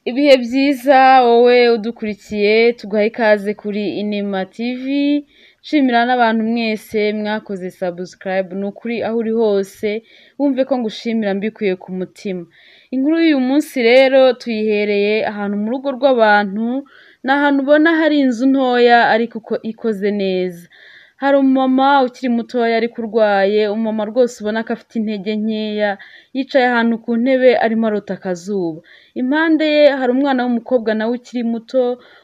Ibihe byiza wowe udukurikiye, tuguha ikaze kuri Inema TV, nshimira n'abantu mwese mwakoze subscribe, ni ukuri aho uri hose wumve ko ngushimira mbikuye ku mutima. Inkuru y'uyu munsi rero tuyihereye ahantu mu rugo rw'abantu, ni ahantu ubona hari inzu ntoya ariko ikoze neza. Hari umumama ukiri mutoya ariko urwaye, umumama rwose ubona ko afite intege nkeya, yicaye ahantu ku ntebe arimo arota akazuba. Impande ye hari umwana w'umukobwa nawe ukiri muto,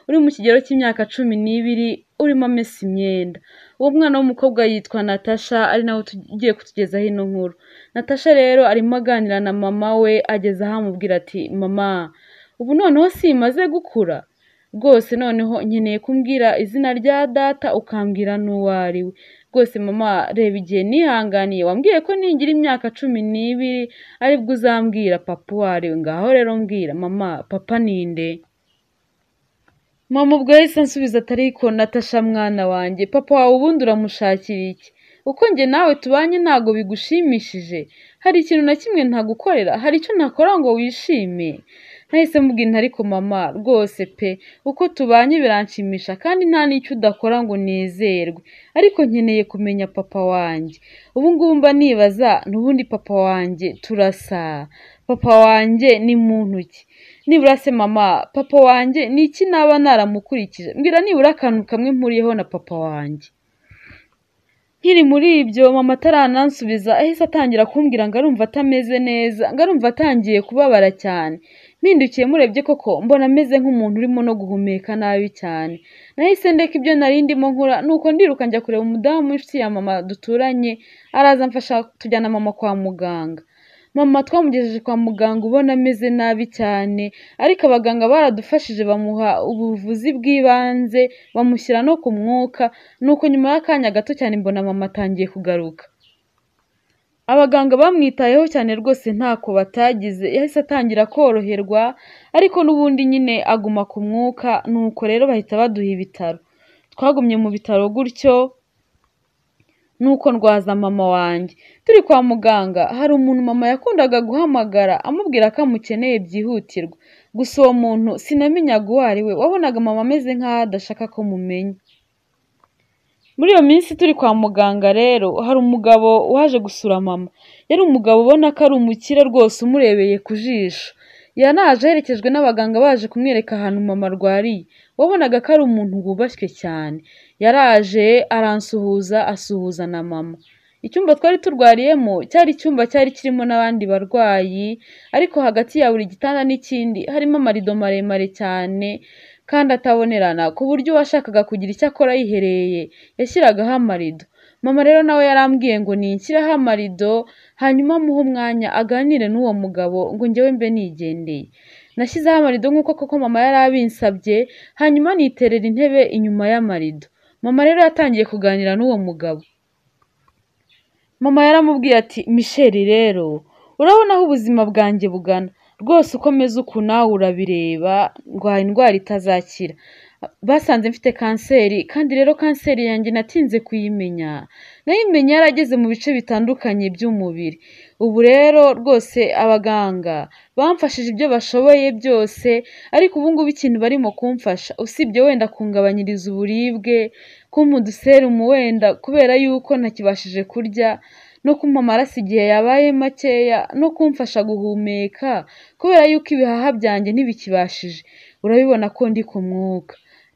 uri mu kigero cy'imyaka 12, urimo amesa imyenda. Uwo mwana w'umukobwa yitwa Natasha, ari nawe ugiye kutugezaho ino nkuru. Natasha rero arimo aganira na mama we, ageze aho amubwira ati mama, ubu noneho simaze gukura? Rwose noneho nkeneye kumbwira izina rya data ukambwira n'uwo ari we. Rwose mama, reba igihe nihanganiye, wambwiye ko ningira imyaka 12 aribwo uzambwira papa uwo ari we. Ngaho rero mbwira mama, papa ninde? Mama ubwo yahise ansubiza ati ariko Natasha mwana wanjye, papa wawe ubundi uramushakira iki? Uko njye nawe tubanye ntago bigushimishije? Hari ikintu na kimwe ntagukorera? Hari icyo ntakora ngo wishime? Nahise mubwira nti ariko mama rwose pe, uko tubanye biranshimisha kandi nta n'icyo udakora ngo unezerwe, ariko nkeneye kumenya papa wanjye. Ubu ngubu mba nibaza n'ubundi papa wanjye turasa, papa wanjye ni muntu ki? Nibura se mama, papa wanjye ni iki naba naramukurikije? Mbwira nibura akantu kamwe mpuriyeho na papa wanjye. Nkiri muri ibyo mama ataranansubiza ahise atangira kumbwira ngo arumva atameze neza, ngo arumva atangiye kubabara cyane. Mpindukiye murebye koko mbona ameze nk'umuntu urimo no guhumeka nabi cyane. Nahise ndeka ibyo nari ndimo nkora, nuko ndiruka njya kureba umudamu w'inshuti ya mama duturanye, araza amfasha tujyana mama kwa muganga. Mama twamugejeje kwa muganga ubona ameze nabi cyane, ariko abaganga baradufashije bamuha ubuvuzi bw'ibanze, bamushyira no ku mwuka, nuko nyuma y'akanya gato cyane mbona mama atangiye kugaruka. Abaganga bamwitayeho cyane rwose ntako batagize, yahise atangira koroherwa, ariko n'ubundi nyine aguma ku mwuka, nuko rero bahita baduha ibitaro. Twagumye mu bitaro gutyo, nuko ndwaza mama wanjye. Turi kwa muganga hari umuntu mama yakundaga guhamagara amubwira ko amukeneye byihutirwa. Gusa uwo muntu sinamenyaga uwo ari we, wabonaga mama ameze nk'aho adashaka ko mumenya. Muri iyo minsi turi kwa muganga rero hari umugabo waje gusura mama. Yari umugabo ubona ko ari umukire rwose umurebeye ku jisho. Yanaje aherekejwe n'abaganga baje kumwereka ahantu mama arwariye. Wabonaga ko ari umuntu wubashywe cyane. Yaraje aransuhuza asuhuza na mama. Icyumba twari turwariyemo cyari icyumba cyari kirimo n'abandi barwayi, ariko hagati ya buri gitanda n'ikindi harimo amarido maremare cyane kandi atabonerana, ku buryo uwashakaga kugira icyo akora yihereye yashyiragaho amarido. Mama rero nawe yarambwiye ngo ninshyireho amarido hanyuma amuhe umwanya aganire n'uwo mugabo ngo njyewe mbe nigendeye. Nashyizeho amarido nk'uko koko mama yari abinsabye, hanyuma niterera intebe inyuma y'amarido. Mama rero yatangiye kuganira n'uwo mugabo. Mama yaramubwiye ati Michel rero urabona aho ubuzima bwanjye bugana, rwose uko meze uku nawe urabireba, ndwaye indwara itazakira. Basanze mfite kanseri, kandi rero kanseri yanjye natinze kuyimenya, nayimenye yarageze mu bice bitandukanye by'umubiri. Ubu rero rwose abaganga bamfashije ibyo bashoboye byose, ariko ubu ngubu ikintu barimo kumfasha usibye wenda kungabanyiriza uburibwe, kumpa uduserumu wenda kubera yuko ntakibashije kurya, no kumpa amaraso igihe yabaye makeya, no kumfasha guhumeka kubera yuko ibihaha byanjye ntibikibashije. Urabibona ko ndi ku mwuka.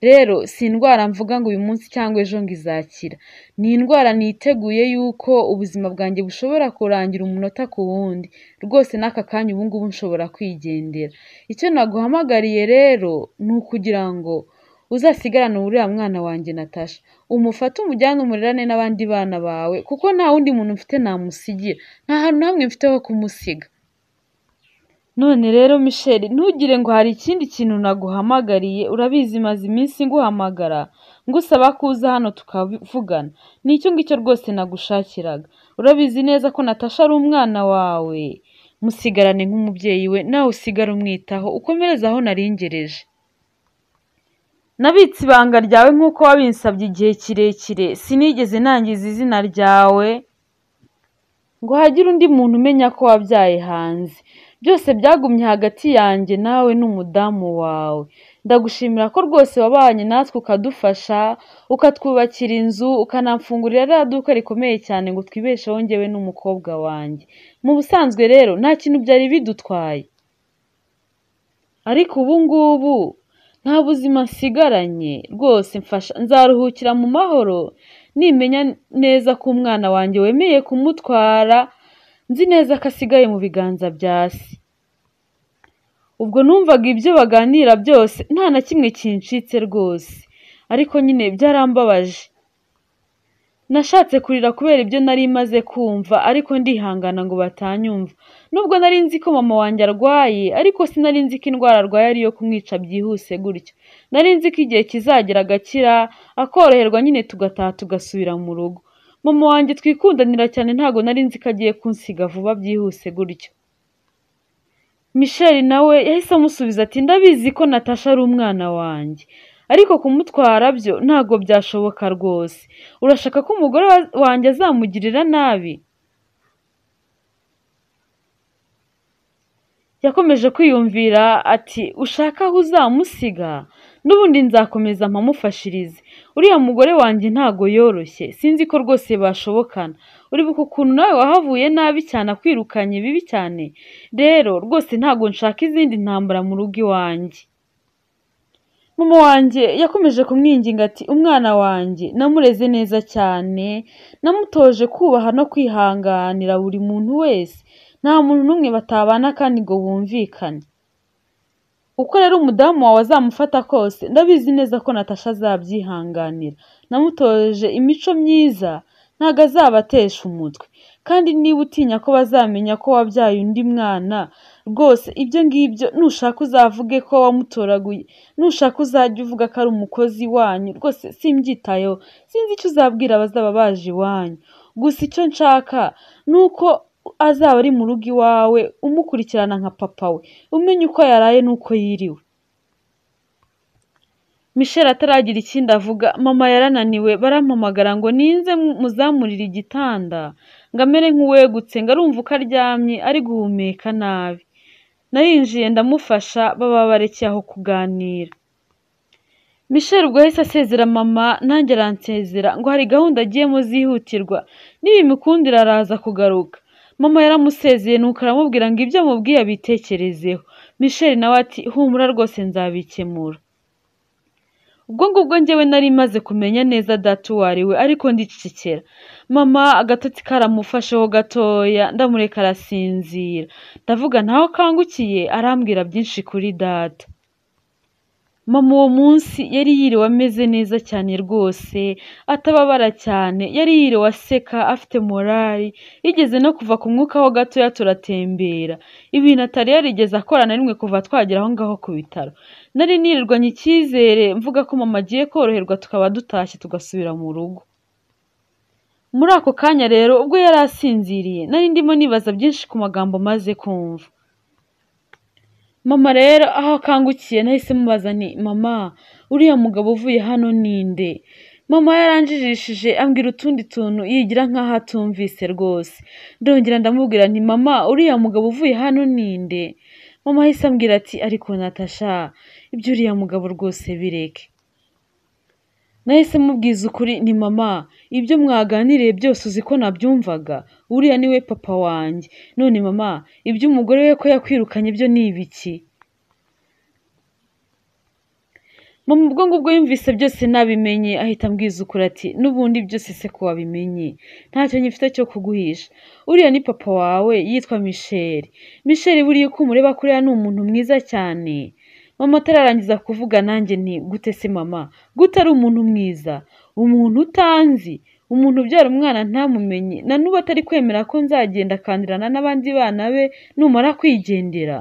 Rero si indwara mvuga ngo uyu munsi cyangwa ejo ngo izakira. Ni indwara niteguye yuko ubuzima bwanjye bushobora kurangira umunota ku wundi. Rwose n'aka kanya ubu ngubu nshobora kwigendera. Icyo naguhamagariye rero ni ukugira ngo uzasigarane uriya mwana wanjye Natasha, umufate umujyane umurerane n'abandi bana bawe, kuko nta wundi muntu mfite namusigira, nta hantu na hamwe mfite ho kumusiga. None rero Michel, ntugire ngo hari ikindi kintu naguhamagariye, urabizi maze iminsi nguhamagara ngusaba ko uza hano tukavugana. Ni icyo ngicyo rwose nagushakiraga. Urabizi neza ko Natasha ari umwana wawe, musigarane nk'umubyeyi we, nawe usigare umwitaho, ukomereze aho naringereje. Nabitse ibanga ryawe nk'uko wabinsabye igihe kirekire, sinigeze nangiza izina ryawe ngo hagire undi muntu umenya ko wabyaye hanze. Byose byagumye hagati yanjye nawe n'umudamu wawe. Ndagushimira ko rwose wabanye natwe ukadufasha, ukatwubakira inzu, ukanamfungurira ririya duka rikomeye cyane ngo twibesheho njyewe n'umukobwa wanjye. Mu busanzwe rero nta kintu byari bidutwaye. Ariko ubu ngubu nta buzima nsigaranye, rwose mfasha nzaruhukira mu mahoro nimenya neza ko umwana wanjye wemeye kumutwara, nzi neza ko asigaye mu biganza bya se. Ubwo numvaga ibyo baganira byose nta na kimwe kincitse rwose, ariko nyine byarambabaje. Nashatse kurira kubera ibyo nari maze kumva, ariko ndihangana ngo batanyumva. Nubwo nari nzi ko mama wanjye arwaye, ariko sinari nzi ko indwara arwaye ari iyo kumwica byihuse gutyo. Nari nzi ko igihe kizagera agakira, akoroherwa nyine tugataha tugasubira mu rugo. Mama wanjye twikundanira cyane, ntabwo nari nzi ko agiye kunsiga vuba byihuse gutyo. Michel nawe yahise amusubiza ati ndabizi ko Natasha ari umwana wanjye, ariko kumutwara byo ntabwo byashoboka rwose. Urashaka ko umugore wanjye azamugirira nabi? Yakomeje kwiyumvira ati ushaka aho uzamusiga, n'ubundi nzakomeza mpamufashirize. Uriya mugore wanjye ntago yoroshye, sinzi ko rwose bashobokana. Uribuka ukuntu nawe wahavuye nabi cyane akwirukanye bibi cyane? Rero rwose ntago nshaka izindi ntambara mu rugo iwanjye. Mama wanjye yakomeje kumwinginga ati umwana wanjye namureze neza cyane, namutoje kubaha no kwihanganira buri muntu wese, nta muntu n'umwe batabana kandi ngo bumvikane. Uko rero umudamu wawe azamufata kose, ndabizi neza ko Natasha azabyihanganira. Namutoje imico myiza, ntago azabatesha umutwe. Kandi niba utinya ko bazamenya ko wabyaye undi mwana, rwose ibyo ngibyo nushaka uzavuge ko wamutoraguye, nushaka uzajya uvuga ko ari umukozi wanyu, rwose simbyitayeho, sinzi icyo uzabwira abazaba baje iwanyu. Gusa icyo nshaka ni uko azaba ari mu rugo iwawe, umukurikirana nka papa we, umenye uko yaraye n'uko yiriwe. Michel ataragira ikindi avuga, mama yarananiwe, barampamagara ngo ninze muzamurire igitanda, ngo amere nk'uwegutse, ngo arumva uko aryamye ari guhumeka nabi. Narinjiye ndamufasha, baba barekeye aho kuganira. Michel ubwo yahise asezera mama, nanjye aransezera ngo hari gahunda agiyemo zihutirwa, nibimukundira araza kugaruka. Mama yaramusezeye nuko aramubwira ngo ibyo amubwiye abitekerezeho. Michel nawe ati humura rwose nzabikemura. Ubwo ngubwo njyewe nari maze kumenya neza data uwo ari we, ariko ndicecekera. Mama agatotsi karamufasheho gatoya, ndamureka arasinzira. Ndavuga ntaho akangukiye, arambwira byinshi kuri data. Mama uwo munsi yari yiriwe ameze neza cyane rwose, atababara cyane, yari yiriwe aseka, afite morali, yigeze no kuva ku mwuka ho gatoya turatembera, ibintu atari yarigeze akora na rimwe kuva twagera aho ngaho ku bitaro. Nari nirirwanye icyizere mvuga ko mama agiye koroherwa tukaba dutashye tugasubira mu rugo. Muri ako kanya rero ubwo yari asinziriye, nari ndimo nibaza byinshi ku magambo maze kumva. Mama rero aho akangukiye nahise mubaza nti mama uriya mugabo uvuye hano ninde? Mama yaranjijishije ambwira utundi tuntu yigira nkaho atumvise rwose. Ndongera ndamubwira nti mama uriya mugabo uvuye hano ninde? Mama ahise ambwira ati ariko Natasha ibyo uriya mugabo rwose bireke. Nahise mubwiza ukuri nti mama ibyo mwaganiriye byose uzi ko nabyumvaga, uriya niwe papa wanjye. None mama ibyo umugore we ko yakwirukanye byo ni ibiki? Mama ubwo ngubwo yumvise byose nabimenye ahita ambwiza ukuri ati n'ubundi byose se ko wabimenye, ntacyo ngifite cyo kuguhisha. Uriya ni papa wawe yitwa Michel. Michel buriya uko umureba kuriya ni umuntu mwiza cyane. Mama atararangiza kuvuga nanjye nti gute se mama, gute ari umuntu mwiza, umuntu utanzi, umuntu ubyara umwana ntamumenye, na n'ubu atari kwemera ko nzagenda akandirana n'abandi bana be numara kwigendera.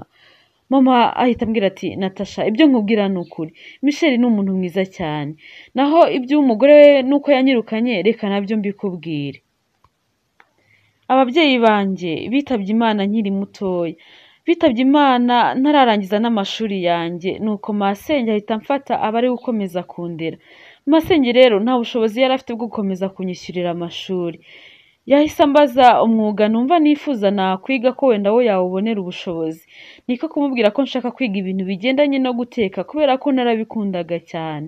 Mama ahita ambwira ati Natasha ibyo nkubwira ni ukuri, Michel ni umuntu mwiza cyane, naho iby'umugore we nuko yanyirukanye reka nabyo mbikubwire. Ababyeyi banjye bitabye Imana nkiri mutoya, bitabye Imana ntararangiza n'amashuri yanjye, nuko masenge ahita amfata aba ari gukomeza kundera. Masenge rero nta bushobozi yari afite bwo gukomeza kunyishyurira amashuri. Yahise ambaza umwuga numva nifuza nakwiga ko wenda wo yawubonera ubushobozi. Niko kumubwira ko nshaka kwiga ibintu bigendanye no guteka kubera ko narabikundaga cyane.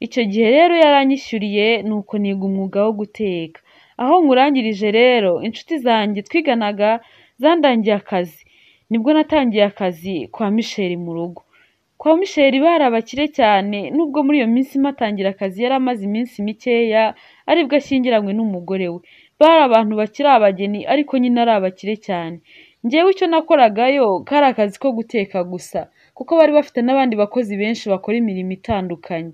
Icyo gihe rero yaranyishyuriye nuko niga umwuga wo guteka. Aho nkurangirije rero inshuti zanjye twiganaga zandangiye akazi. Nibwo natangiye akazi kwa Michel mu rugo. Kwa Michel bari abakire cyane nubwo muri iyo minsi mpatangira akazi yari amaze iminsi mikeya aribwo ashyingiranywe n'umugore we. Bari abantu bakiri abageni ariko nyine ari abakire cyane. Njyewe icyo nakoragayo kari akazi ko guteka gusa kuko bari bafite n'abandi bakozi benshi bakora imirimo itandukanye.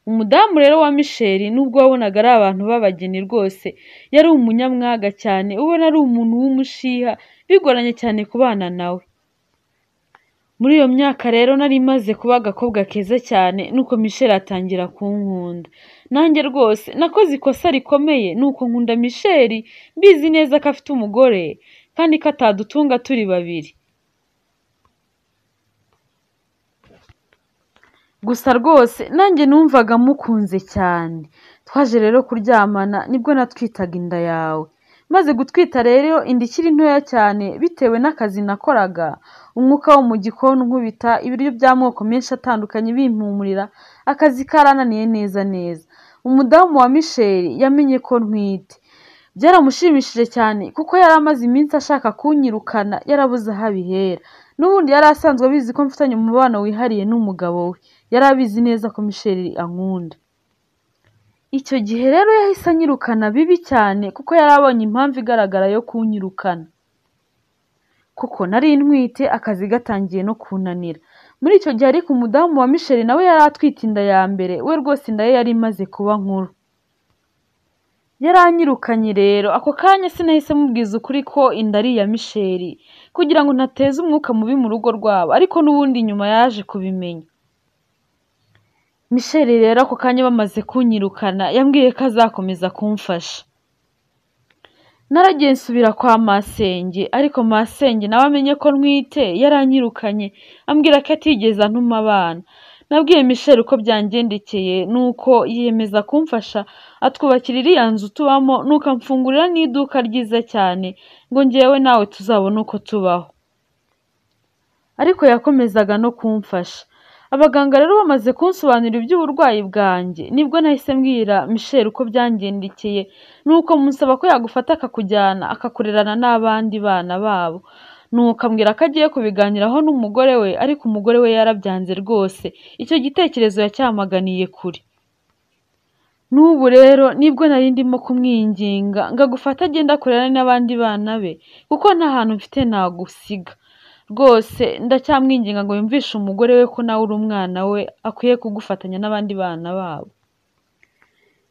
Umudamu rero wa Michel nubwo wabonaga ari abantu b'abageni rwose yari umunyamwaga cyane, ubona ari umuntu w'umushiha bigoranye cyane kubana nawe. Muri iyo myaka rero nari maze kuba agakobwa keza cyane nuko Michel atangira kunkunda. Nanjye rwose nakoze ikosa rikomeye nuko nkunda Michel mbizi neza ko afite umugore kandi ko atadutunga turi babiri. Gusa rwose nanjye numvaga mukunze cyane. Twaje rero kuryamana nibwo natwitaga inda yawe. Maze gutwita rero inda ikiri ntoya cyane bitewe n'akazi nakoraga, umwuka wo mu gikoni unkubita, ibiryo by'amoko menshi atandukanye bimpumurira, akazi karananiye neza neza. Umudamu wa Michel yamenye ko ntwite. Byaramushimishije cyane kuko yari amaze iminsi ashaka kunyirukana yarabuze aho abihera. N'ubundi yari asanzwe abizi ko mfitanye umubano wihariye n'umugabo we. Yari abizi neza ko Michel ankunda. Icyo gihe rero yahise anyirukana bibi cyane kuko yari abonye impamvu igaragara yo kunyirukana. Kuko nari ntwite akazi gatangiye no kunanira. Muri icyo gihe ariko umudamu wa Michel nawe yari atwite inda ya mbere, we rwose inda ye yari imaze kuba nkuru. Yaranyirukanye rero ako kanya sinahise mubwiza ukuri ko inda ari iya Michel kugira ngo ntateze umwuka mubi mu rugo rwabo, ariko n'ubundi nyuma yaje kubimenya. Michel rero ako kanya bamaze kunyirukana yambwiye ko azakomeza kumfasha. Naragiye nsubira kwa masenge, ariko masenge nawe amenye ko ntwite yaranyirukanye ambwira ko atigeze antuma abana. Nabwiye Michel uko byangendekeye nuko yiyemeza kumfasha atwubakira iriya nzu tubamo nuko amfungurira n'iduka ryiza cyane ngo njyewe nawe tuzabone uko tubaho. Ariko yakomezaga no kumfasha. Abaganga rero bamaze kunsobanurira iby'uburwayi bwanjye nibwo nahise mbwira Michel uko byangendekeye nuko musaba ko yagufata akakujyana akakurerana n'abandi bana babo. Nuko ambwira ko agiye kubiganiraho n'umugore we, ariko umugore we yarabyanze rwose, icyo gitekerezo yacyamaganiye kure. N'ubu rero nibwo nari ndimo kumwinginga ngo agufate agende akorerane n'abandi bana be kuko nta hantu mfite nagusiga. Rwose ndacyamwinginga ngo yumvishe umugore we ko nawe uri umwana we akwiye kugufatanya n'abandi bana babo.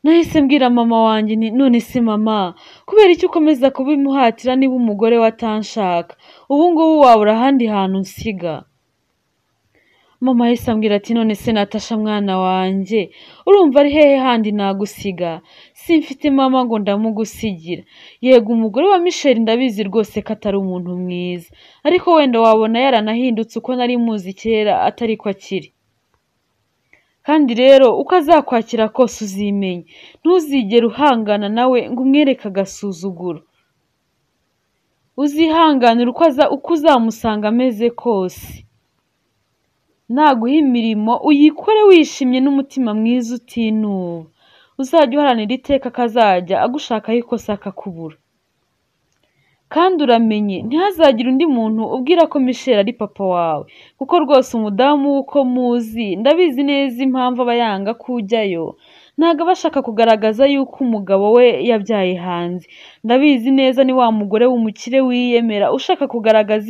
Nahise mbwira mama wanjye nti none se mama, kubera iki ukomeza kubimuhatira niba umugore we atanshaka? Ubu ngubu wabura ahandi hantu nsiga. Mama yahise ambwira ati none se Natasha mwana wanjye, urumva ari hehe handi nagusiga? Simfite mama ngo ndamugusigira. Yego umugore wa Michel ndabizi rwose ko atari umuntu mwiza, ariko wenda wabona yaranahindutse uko nari muzi kera atari ko akiri. Kandi rero uko azakwakira kose uzimenye, ntuzigere uhangana nawe ngo umwereke agasuzuguro. Uzihanganire uko uzamusanga ameze kose. Naguha imirimo uyikore wishimye n'umutima mwiza utinuba. Uzajya uharanira iteka akazajya agushakaho ikosa akakubura. Kandi uramenye ntihazagire undi muntu ubwira ko Michel ari papa wawe, kuko rwose umudamu w'uko muzi ndabizi neza impamvu aba yanga ko ujyayo. Ntabwo aba ashaka kugaragaza yuko umugabo we yabyaye hanze. Ndabizi neza ni wa mugore w'umukire wiyemera ushaka kugaragaza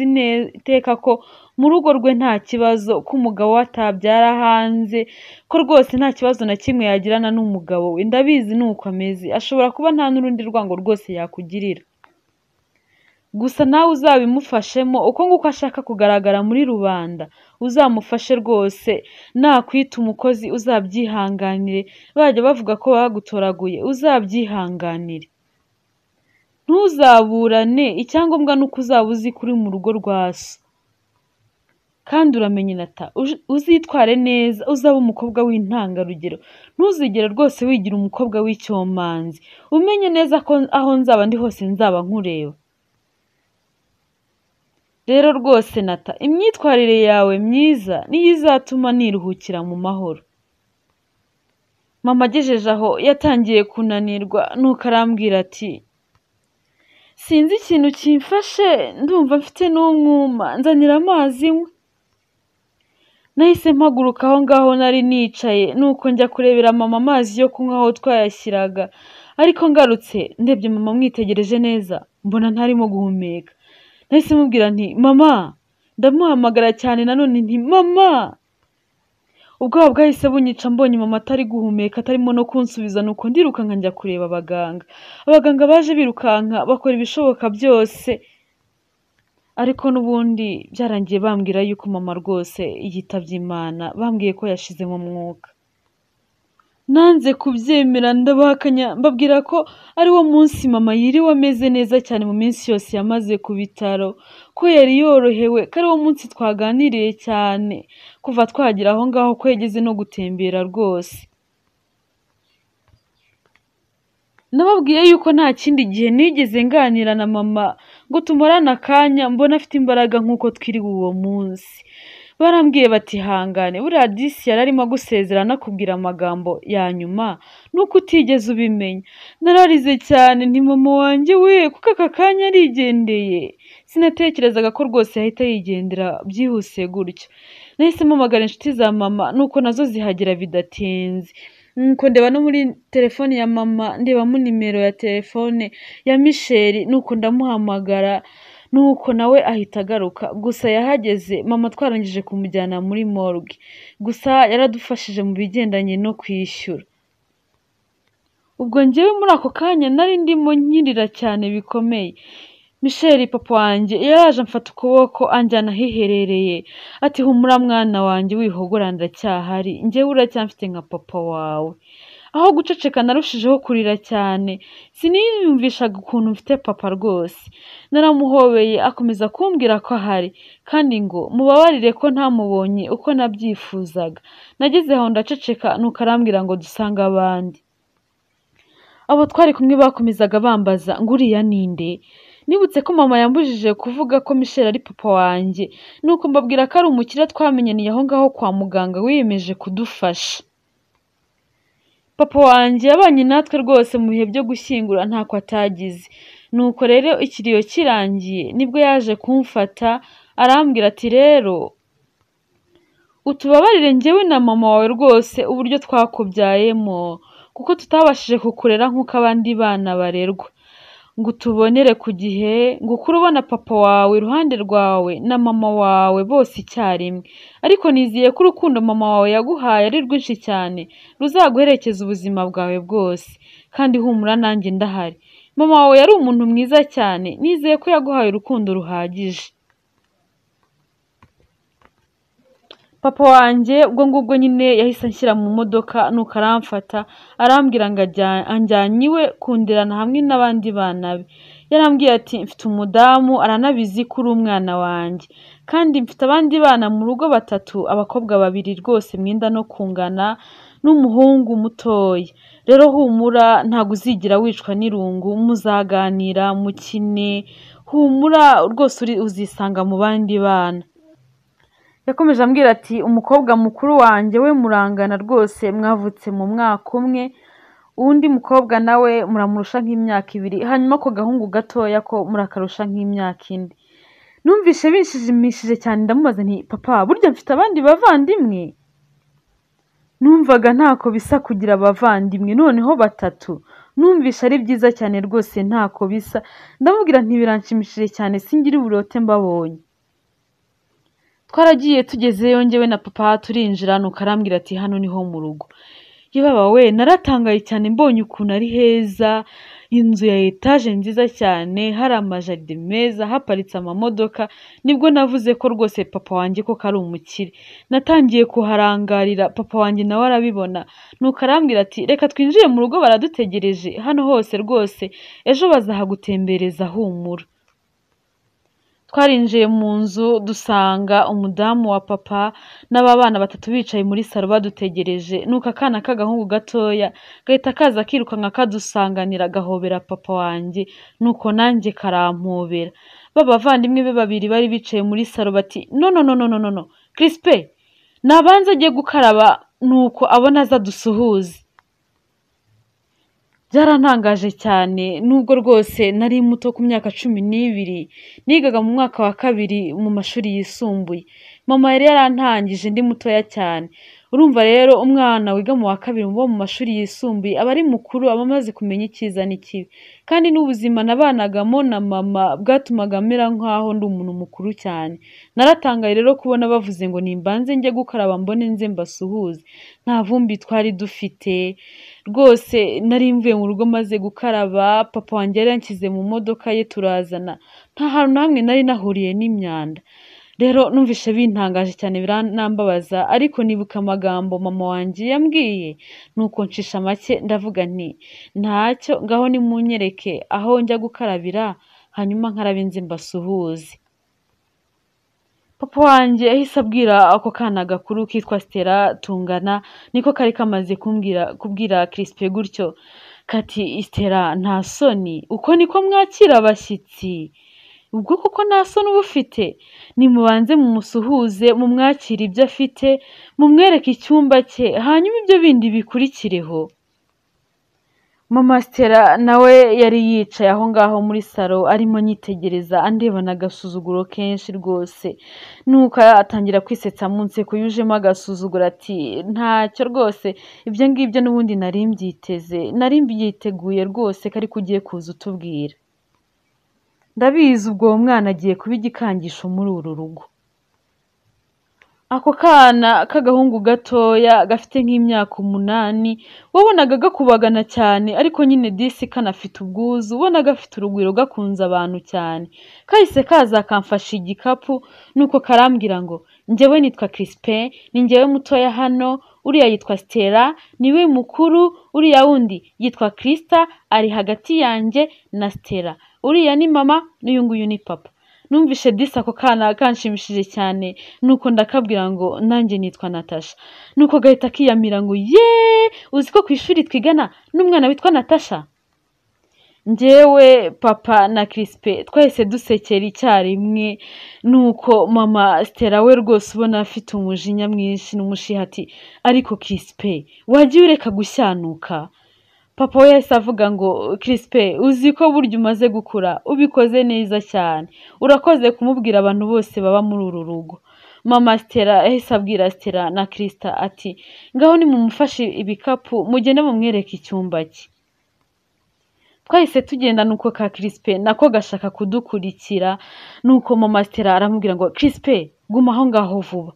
iteka ko mu rugo rwe nta kibazo, ko umugabo we atabyara hanze, ko rwose nta kibazo na kimwe yagirana n'umugabo we. Ndabizi ni uko ameze, ashobora kuba nta n'urundi rwango rwose yakugirira. Gusa nawe uzabimufashemo uko nguko ashaka kugaragara muri rubanda, uzamufashe rwose, nakwita umukozi uzabyihanganire, bajya bavuga ko bagutoraguye uzabyihanganire. Ntuzaburane, icyangombwa ni uko uzaba uzi ko uri mu rugo rwa so. Kandi uramenye Nata, uzitware neza, uzabe umukobwa w'intangarugero, ntuzigere rwose wigira umukobwa w'icyomanzi, umenye neza ko aho nzaba ndi hose nzaba nkureba. Rero rwose Nata, imyitwarire yawe myiza niyo izatuma niruhukira mu mahoro. Mama agejeje aho yatangiye kunanirwa, nuko arambwira ati sinzi ikintu kimfashe, ndumva mfite n'umwuma, nzanira amazi nywe. Nahise mpaguruka aho ngaho nari nicaye, nuko njya kurebera mama amazi yo kunywa aho twayashyiraga, ariko ngarutse ndebye mama mwitegereje neza, mbona ntarimo guhumeka. Nahise mubwira nti mama, ndamuhamagara cyane nanone nti mama. Ubwoba bwahise bunyica mbonye mama atari guhumeka, atarimo no kunsubiza, nuko ndirukanka njya kureba abaganga. Abaganga baje birukanka bakora ibishoboka byose, ariko n'ubundi byarangiye bambwira yuko mama rwose yitabye Imana, bambwiye ko yashizemo umwuka. Nanze kubyemera ndabahakanya, mbabwira ko ari wo munsi mama yiriwe ameze neza cyane mu minsi yose yamaze ku bitaro, ko yari yorohewe, ko ari wo munsi twaganiriye cyane kuva twagera aho ngaho, ko yageze no gutembera rwose. Nababwiye yuko nta kindi gihe nigeze nganira na mama ngo tumarane akanya mbona afite imbaraga nk'uko twiriwe uwo munsi. Barambwiye bati hangane, buriya disi yari arimo agusezera anakubwira amagambo ya nyuma nuko utigeze ubimenya. Nararize cyane nti mama wanjye we, kuko aka kanya arigendeye. Sinatekerezaga ko rwose yahita yigendera byihuse gutyo. Nahise mpamagara inshuti za mama nuko nazo zihagera bidatinze. Nuko ndeba no muri telefone ya mama, ndebamo nimero ya telefone ya Michel, nuko ndamuhamagara, nuko nawe ahita agaruka. Gusa yahageze mama twarangije kumujyana muri morgue, gusa yaradufashije mu bigendanye no kwishyura. Ubwo njyewe muri ako kanya nari ndimo nkirira cyane bikomeye. Michel papa wanjye yaraje amfata ukuboko anjyana ahiherereye, ati humura mwana wanjye wihogora ndacyahari, njyewe uracyamfite nka papa wawe. Aho guceceka narushijeho kurira cyane, siniyumvishaga ukuntu mfite papa rwose. Naramuhobeye akomeza kumbwira ko ahari, kandi ngo mubabarire ko ntamubonye uko nabyifuzaga. Nageze aho ndaceceka, nuko arambwira ngo dusange abandi. Abo twari kumwe bakomezaga bambaza ngo uriya ninde? Nibutse ko mama yambujije kuvuga ko Michel ari papa wanjye, nuko mbabwira ko ari umukire twamenyaniye aho ngaho kwa muganga wiyemeje kudufasha. Papa wanjye yabanye natwe rwose mu bihe byo gushyingura ntako atagize. Nuko rero ikiriyo kirangiye nibwo yaje kumfata arambwira ati rero utubabarire njyewe na mama wawe rwose uburyo twakubyayemo, kuko tutabashije kukurera nk'uko abandi bana barerwa, ngo utubonere ku gihe, ngo ukure ubona papa wawe iruhande rwawe na mama wawe bose icyarimwe. Ariko nizeye ko urukundo mama wawe yaguhaye ari rwinshi cyane, ruzaguherekeza ubuzima bwawe bwose. Kandi humura nanjye ndahari. Mama wawe yari umuntu mwiza cyane, nizeye ko yaguhaye urukundo ruhagije. Papa wanjye ubwo ngubwo nyine yahise anshyira mu modoka, nuko aramfata arambwira ngo anjyanye iwe kunderana hamwe n'abandi bana be. Yarambwiye ati mfite umudamu aranabizi ko uri umwana wanjye, kandi mfite abandi bana mu rugo batatu, abakobwa babiri rwose mwenda no kungana n'umuhungu mutoya. Rero humura ntabwo uzigira wicwa n'irungu, muzaganira mukine, humura rwose uzisanga mu bandi bana. Yakomeje ambwira ati umukobwa mukuru wanjye we murangana rwose, mwavutse mu mwaka umwe, undi mukobwa nawe muramurusha nk'imyaka ibiri, hanyuma ako gahungu gatoya ko murakarusha nk'imyaka ine. Numvise binshimishije cyane, ndamubaza nti papa burya mfite abandi bavandimwe? Numvaga ntako bisa kugira abavandimwe, noneho batatu. Numvise ari byiza cyane rwose ntako bisa. Ndamubwira nti biranshimishije cyane, singira uburote mbabonye. Twaragiye tugezeyo njyewe na papa turinjira, nuko arambwira ati hano niho mu rugo. Yebaba we, naratangaye cyane mbonye ukuntu ari heza, inzu ya etaje nziza cyane, hari amajaride meza, haparitse amamodoka. Nibwo navuze ko rwose papa wanjye koko ari umukire. Natangiye kuharangarira, papa wanjye nawe arabibona, nuko arambwira ati reka twinjire mu rugo baradutegereje, hano hose rwose ejo bazahagutembereza humura. Twarinjiye mu nzu dusanga umudamu wa papa n'aba bana batatu bicaye muri salo badutegereje, nuko akana k'agahungu gatoya gahita kaza kirukanka kadusanganira gahobera papa wanjye, nuko nanjye karampobera. Ba bavandimwe be babiri bari bicaye muri salo bati no no no no no no, Crispin nabanze ajye gukaraba nuko abona aza dusuhuze. Byarantangaje cyane nubwo rwose nari muto ku myaka 12, nigaga mu mwaka wa 2 mu mashuri yisumbuye. Mama yari yarantangije ndi mutoya cyane. Urumva rero umwana wiga mu wa 2 wo mu mashuri yisumbuye aba ari mukuru, aba amaze kumenya icyiza n'ikibi. Kandi n'ubuzima nabanagamo na mama bwatumaga mera nk'aho ndi umuntu mukuru cyane. Naratangaye rero kubona bavuze ngo nimbanze njye gukaraba mbone nze mbasuhuze. Nta vumbi twari dufite rwose, nari mvuye mu rugo maze gukaraba, papa wanjye yari yanshyize mu modoka ye turazana, nta hantu na hamwe nari nahuriye n'imyanda. Rero numvise bintangaje cyane biranambabaza, ariko nibuka amagambo mama wanjye yambwiye, nuko ncisha make ndavuga nti ntacyo, ngaho nimunyereke aho njya gukarabira, hanyuma nkarabe nze mbasuhuze. Papa wanjye yahise abwira ako kana gakuru kitwa Stella tungana, niko kari kamaze kubwira Crispin gutyo, kati Stella nta soni, uko niko mwakira abashyitsi? Ubwo koko nta soni uba ufite? Nimubanze mumusuhuze, mumwakire ibyo afite, mumwereke icyumba cye, hanyuma ibyo bindi bikurikireho. Mama Stella nawe yari yicaye aho ngaho muri salo arimo anyitegereza, andebana agasuzuguro kenshi rwose. Nuko atangira kwisetsa mu nseko yujemo agasuzuguro ati ntacyo rwose, ibyo ngibyo n'ubundi nari mbyiteze, nari mbyiteguye rwose ko ariko ugiye kuza utubwira. Ndabizi ubwo uwo mwana agiye kuba igikangisho muri uru rugo. Ako kana k'agahungu gatoya gafite nk'imyaka 8, wabonaga gakubagana cyane, ariko nyine disi kanafite ubwuzu, ubona gafite urugwiro, gakunze abantu cyane. Kahise kaza kamfasha igikapu, nuko karambwira ngo njyewe nitwa Crispin, ni njyewe mutoya hano, uriya yitwa Stella, niwe mukuru, uriya wundi yitwa Krista, ari hagati yanjye na Stella, uriya ni mama, n'uyu nguyu ni papa. Numvishe disi ako kana kanshimishije cyane, nuko ndakabwira ngo nanjye nitwa Natasha. Nuko gahita kiyamira ngo ye, uzi ko ku ishuri twigana n'umwana witwa Natasha? Njyewe papa na Crispin twahise dusekera icyarimwe, nuko mama Stella we rwose ubona afite umujinya mwinshi n'umushiha ati ariko Crispin wagiye ureka gushyanuka? Papa we yahise avuga ngo Crispin uzi ko burya umaze gukura, ubikoze neza cyane, urakoze kumubwira abantu bose baba muri uru rugo. Mama Stella yahise abwira Stella na Krista ati ngaho nimumufashe ibikapu mugende mumwereke icyumba cye. Twahise tugenda, nuko ka Crispin nako gashaka kudukurikira, nuko mama Stella aramubwira ngo Crispin guma aho ngaho vuba.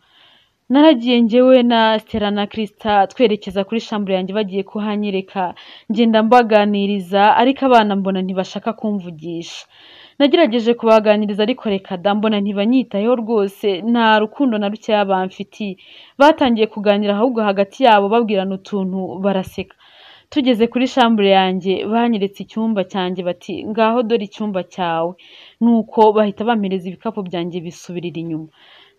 Naragiye njyewe na Stella na Krista twerekeza kuri chambre yanjye bagiye kuhanyereka, ngenda mbaganiriza, ariko abana mbona ntibashaka kumvugisha. Nagerageje kubaganiriza ariko reka da, mbona ntibanyitayeho rwose, nta rukundo na rukeya bamfitiye. Batangiye kuganira ahubwo hagati yabo babwirana utuntu baraseka. Tugeze kuri chambre yanjye banyeretse icyumba cyanjye bati ngaho dore icyumba cyawe, nuko bahita bampereza ibikapu byanjye bisubirira inyuma.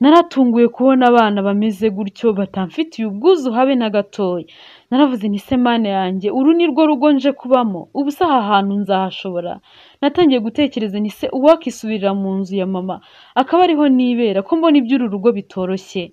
Naratunguye kubona abana bameze gutyo batamfitiye ubwuzu habe na gatoya. Naravuze nti se Mana yanjye, uru ni rwo rugo nje kubamo, ubu se aha hantu nzahashobora? Natangiye gutekereza nti se uwakisubirira mu nzu ya mama akaba ariho nibera, ko mbona iby'uru rugo bitoroshye.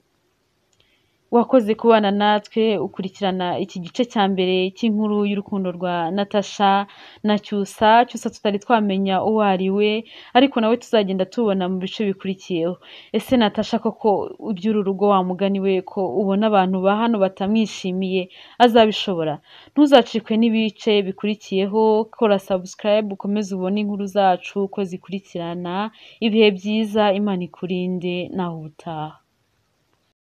Wakoze kubana natwe ukurikirana iki gice cya mbere cy'inkuru y'urukundo rwa Natasha na Cyusa. Cyusa tutari twamenya uwo ari we, ariko nawe tuzagenda tubona mu bice bikurikiyeho. Ese Natasha koko iby'uru rugo wa mugani we ko ubona abantu ba hano batamwishimiye azabishobora? Ntuzacikwe n'ibice bikurikiyeho, kora subscribe ukomeze ubone inkuru zacu uko zikurikirana. Ibihe byiza, Imana ikurinde, nawe ubutaha.